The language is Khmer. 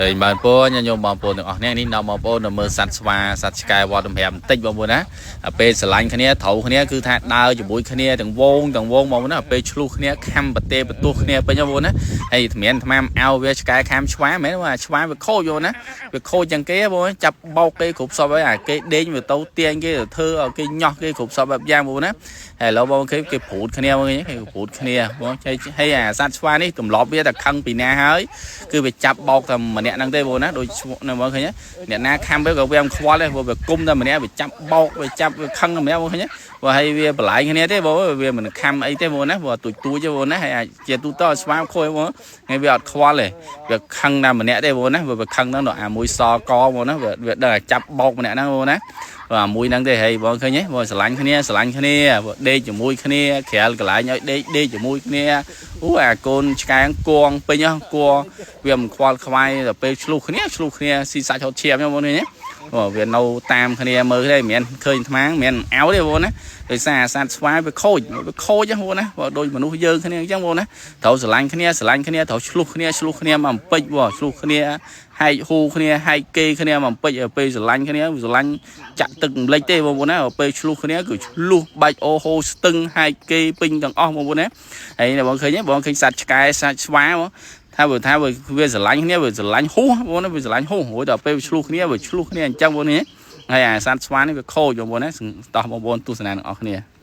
អើយបងប្អូនញាតិញោមបងប្អូនទាំងអស់គ្នានេះនាំបងប្អូនទៅមើលសត្វស្វាសត្វឆ្កែវត្តតម្រាំបន្តិចបងប្អូនណាពេលស្រឡាញ់គ្នាត្រូវគ្នាគឺថាដើរជាមួយគ្នាទាំងវងទាំងវងបងប្អូនណាពេលឆ្លោះគ្នាខំប្រទេបន្ទោះគ្នាពេញបងប្អូនណាហើយថ្មៀនថ្មាមអោវាឆ្កែខាំឆ្វាមែនបងឆ្វាវាខូចបងប្អូនណាវាខូចជាងគេបងប្អូនចាប់បោកគេគ្រប់សពហើយអាគេដេញវាទៅទាញគេទៅធ្វើឲ្យគេញាស់គេគ្រប់សពបែបយ៉ាងបងប្អូនណាហើយឥឡូវបងគេគេព្រួតគ្នាបងគេព្រួតគ្នាបងហើយអាសត្វឆ្វានេះទម្លាប់វាតែខឹងពីណាហើយ គឺវាចាប់បោកតែម្នាក់ហ្នឹងទេបងណាដូចឈ្មោះហ្នឹងបងឃើញអ្នកណាខំទៅក៏វាមិនខ្វល់ដែរព្រោះវាគុំតែម្នាក់វាចាប់បោកវាចាប់វាខឹងតែម្នាក់បងឃើញព្រោះហើយវាបន្លាយគ្នាទេបងវាមិនខំអីទេបងណាព្រោះទូចទូចទេបងណាហើយអាចជាទូទៅស្វាខូចបងថ្ងៃវាអត់ខ្វល់ទេវាខឹងតែម្នាក់ទេបងណាវាខឹងហ្នឹងដល់អាមួយសកបងណាវាដឹងតែចាប់បោកម្នាក់ហ្នឹងបងណាបាទមួយហ្នឹងទេហើយបងឃើញទេបងស្រឡាញ់គ្នាស្រឡាញ់គ្នាដេកជាមួយគ្នាក្រាលកន្លែងឲ្យដេកដេកជាមួយគ្នាអូអាកូនឆ្កែគួងពេញហ៎គួវាមិនខ្វល់ខ្វាយដល់ពេលឆ្លោះគ្នាឆ្លោះគ្នាស៊ីសាច់ហត់ឈាមហ្នឹងបងនេះអូវានៅតាមគ្នាមើលទេមិនមែនឃើញអាត្មាមិនមែនអោទេបងណាដោយសារអាសត្វស្វាវាខូចវាខូចហ្នឹងបងណាបើដូចមនុស្សយើងគ្នាអញ្ចឹងបងណាត្រូវស្រឡាញ់គ្នាស្រឡាញ់គ្នាត្រូវឆ្លោះគ្នាឆ្លោះគ្នាមកអំពេចបងឆ្លោះគ្នាហែកហ៊ូគ្នាហែកគេគ្នាមកអំពេចឲ្យពេលស្រឡាញ់គ្នាស្រឡាញ់ចាក់ទឹកម្លិចទេបងប្អូនណាពេលឆ្លោះគ្នាគឺឆ្លោះបាច់អូហូស្ទឹងហែកគេពេញទាំងអស់បងប្អូនណាហើយបងឃើញទេបងឃើញសត្វឆ្កែសត្វស្វាបងថាបើថាវាស្រឡាញ់គ្នាវាស្រឡាញ់ហ៊ូបងណាវាស្រឡាញ់ហ៊ូរួចដល់ពេលវាឆ្លោះគ្នាវាឆ្លោះគ្នាអញ្ចឹងបងនេះហើយអាសត្វស្វានេះវាខូចបងប្អូនណាតោះបងប្អូនទស្សនាទាំងអស់គ្នា។